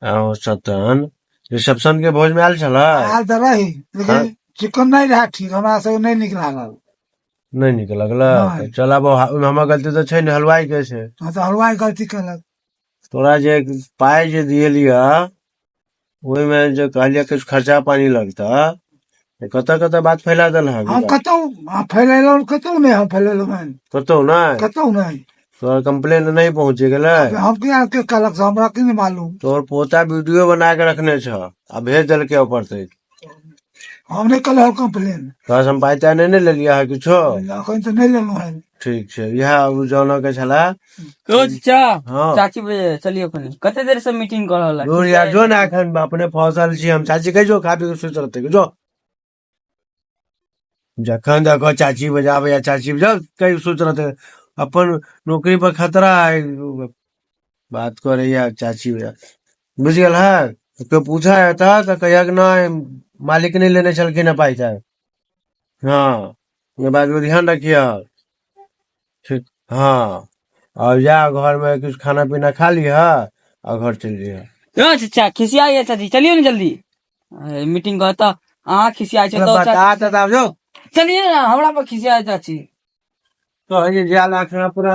ओ सतन reception के भोज में आयल छल। आयल तऽ रही, लेकिन चिकन नहि रहै ठीक, हमरा सबके नहि नीक लागल। नहि नीक लगल? नहि। चल आब ओहिमे हमर गलती तऽ छै ने, हलवाई के छै। हँ, तऽ हलवाई गलती केलक। तोरा जे पाइ जे दिएलियऽ, ओहिमे जे कहलियै किछु खर्चा पानी लगतऽ, तऽ कतऽ कतऽ बात फैला देलहक? हम कतहु फैलेलहुँ? कतहु नहि हम फैलेलहुँ हन। कतहु नहि? कतहु नहि। तोहर कंप्लेन नहि पहुँच गेलै? हम किया, के कहलक से हमरा की नहि मालूम। तोहर पोता वीडियो बना के रखने छ आ भेज देलकै ऊपर तक। हम नहि कहलहुँ कंप्लेन। तोरा से हम पाइ ताइ नहि ने लेलियै है किछो? एखन तऽ नहि लेलहुँ हन। ठीक छै, इएह जानो के छला। ओ चाचा। हँ। चाची बजे चलियो, कनी कते देर से मीटिंग कर रहल है। दूर यार, जो ने, एखन अपने फसल छी हम। चाची कहि जो खा पी के सुति रहतै, जो। जखन देखो चाची बजाबै या चाची बजाओ, कहि सुति रहतै। अपन नौकरी पर खतरा है, बात करैया चाची बजा। बुझि गेल है? केओ पूछा हेतऽ तऽ कहियक नहि, मालिक नहि लेने छलखिन हँ पाइ ताइ। हँ, ई बात पर ध्यान रखिह। ठीक, हँ, और जा, घर में किछु खाना पीना खा लिह आ घर चलि जइह। यौ चाचा, खिसिया ये चाची, चलियो ने जल्दी मीटिंग कर। तऽ अहाँ खिसिया छै तऽ बता चाची तऽ आब जो। चलिए ना, हमरा पर खिसिया चाची। कहै जे जाल आखना पूरा।